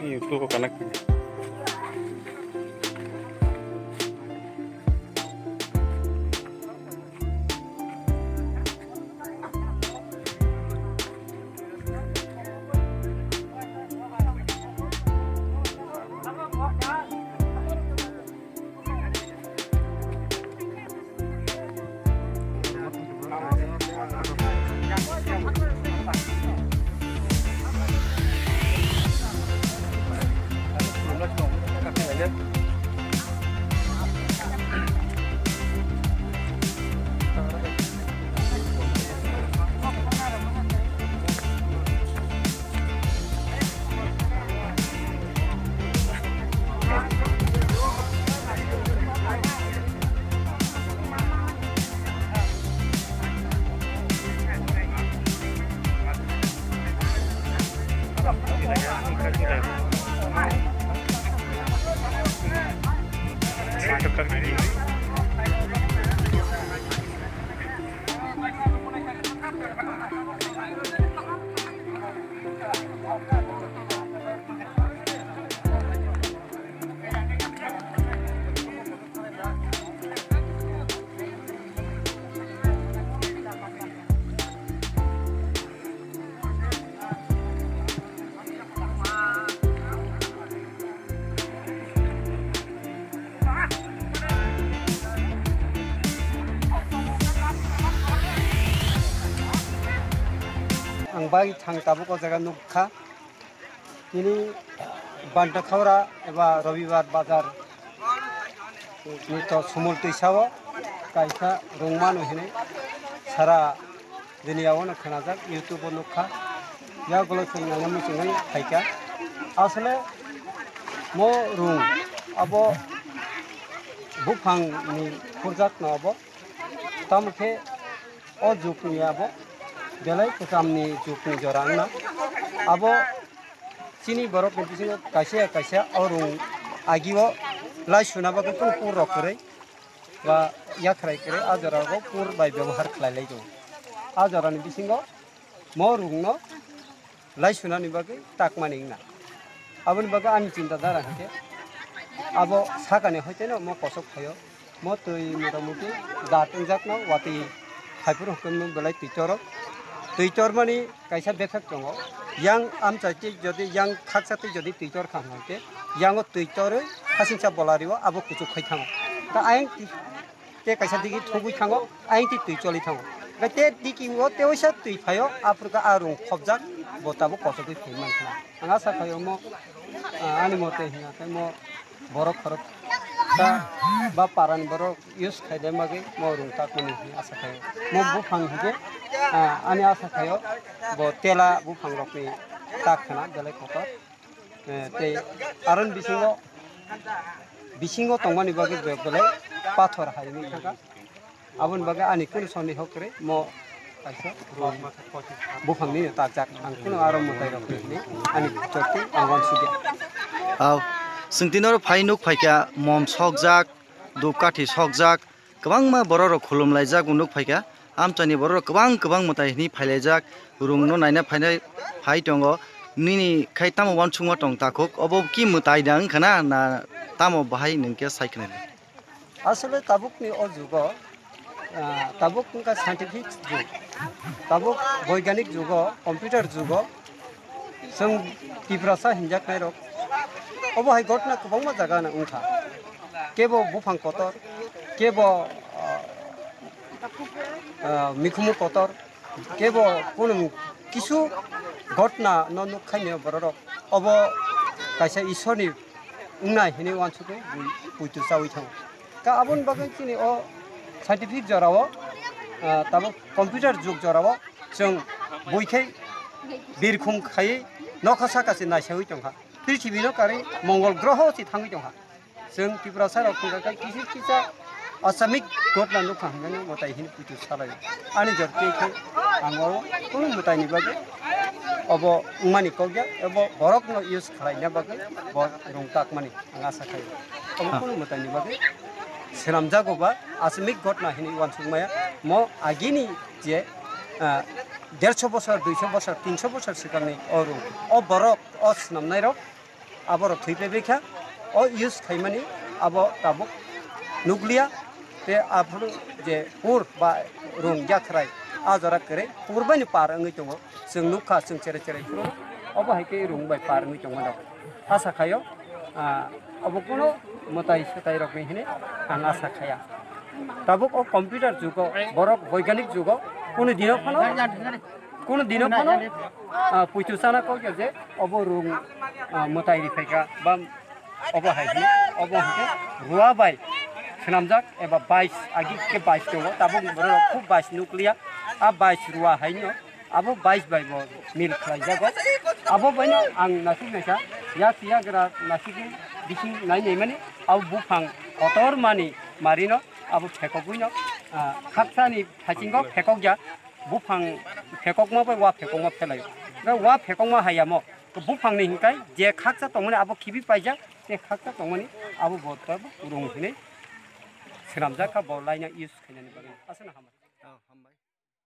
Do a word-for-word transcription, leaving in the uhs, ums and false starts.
Ni tu ko kanak. Ang bai thang tabuk o jaga nukha. Nini Bantakhora eba Robibar bazar ni to Sumul Twisao kaisa rungmano hinwi sara duniya o no khnajak, YouTube o nukha. Ya goloi khum nangma muchungwi phaikha. Asole mo rung abo buphang ni khurjak no abo. Tamo khe o jukni abo belai kwcham ni jukni jora wngna. Abo chini borok ni bisingo kaisa ya kaisa o rung agi o lai suna bagwi kunu pur rok kwrwi ba yakhrai kwrwi a jora o pur bai byabohar khlai lai tongo. A jora ni bisingo mo rung no lai sunani bagwi takmani wngna. Aboni bagwi ani chinta dhara hinkhe abo sakani hoiteno mo kosok phaio. Mo twi motamuti jat wngjakno watwi haiphuru hwnkhe belai twi toro. Twi tormani kaisa bethak tongo. Yang amchai twi jodi yang khaksa twi jodi twi torkha hwnkhe yango twi torwi hasingcha bolario abo kuchuk khai thango. Ta ayang tei kaisa digi thugwi thango, ayang tei twi choli thango. Hwnkhe te digi o tewaisa twi phaio, aphuru khe a rung khopjak, bo tabuk kochogwi phai mankha. Ang asa khaio mo, ah, ani mote hinkhe mo borok khorok ta ba parani borok use khaide bagwi mo rung takmani hinwi asa khaio. Mo buphang hinkhe, ah, ani asa khaio bo tela buphang rokni tak khna belai kotor. Eh, tei aron bisingo, bisingo tongmani bagwi be-, belai pathor hai wngwi thangkha. Aboni bagwi ani kunu soni hok kwrwi mo kaisa buphangni takjak. Ang kunu aro mwtai rok hinwi ani chorti ang uansukya. Aw, chwng tini oro phai nuk phaikha mom sokjak, dhupkathi sokjak, kwbangma borok rok khulum laijak bo nuk phaikha. Amchaini borok rok kwbang kwbang mwtai hinwi phailaijak, rung no naina phainai phai tongo. Nini khai tamo uansukma tong takhuk, obo ki mwtai da wngkha na, na tamo bahai nwng khe sai khna di? Asole tabukni o jugo, ah, tabuk wngkha scientific jug, tabuk boiganik jugo, computer jugo, Chwng Tiprasa hinjaknairok, obo hai gotna kwbangma jaga no wngkha. Kebo buphang kotor, kebo, ah, ah, mikhumu kotor, kebo kunu kisu gotna no nukhaini bororok. Obo kaisa Ishorni wngnai hinwi uansukwi bui puitu chaui thango. Ka aboni bagwi chini o scientific jorao, ah, tabuk computer jug jorao chwng bui khai birkhung khaiwi nokha saka se naisaui tongkha. Prithibi no karwi mongol groho se thangwi tongkha. Chwng Tiprasa rok thangkha khe kisa kisa Asamic gotna nukha hwnwi mwtai hini puitu salai. Ani jor khe khe ang oro kunu mwtaini bagwi obo wngmani kok ya, obo borokno use khwlaina bagwi bo rung takmani ang asa khaio. Obo kunu mwtaini bagwi swnamjago ba asamic gotna hini uansukmaya mo agini je, ah, derso bosor, duiso bosor, tinso bosor swkangni o rung, o borok, o swnamnairok aborok thwi paibai kha, o use khaimani abo tabuk nukliya, tei aphuru je pur ba rung yakhrai a jora kwrwi pur baino par wngwi tongo, chwng nukha chwng cherai cherai phuru obo hai khe rung bai par wngwi tongmano. Asa khaio, ah, obo kuno mwtai swtai rokni hini ang asa khaya. Tabuk o computer jugo, borok boiganik jugo, kunu dino phano Kunu dino phano, ah, puitu chana kok ya je obo rung, ah, mwtai ri phaikha ba obo hai hino, obo hwnkhe rua bai swnamjak eba bais agi khe bais tongo, tabuk borok khub bais nukliya, a bais rua haino abo bais bai bo mil khlaijago. Abo baino ang nasik naikha, yak yagra nasik bising nai naimani abo buphang kotor mani marino abo phekogwino, ah, khaksani phaisingo phekokya. Buphang phekokma bai wa phekokma phelaio. Hwnkhe wa phekokma hayamo buphangni hinkai je khaksa tongmani abo khibi paijak, tei khaksa tongmani abo bo tabuk rung hinwi swnamjak kha bo laina use khainani bagwi. Aswkno hambai. Oh, hambai.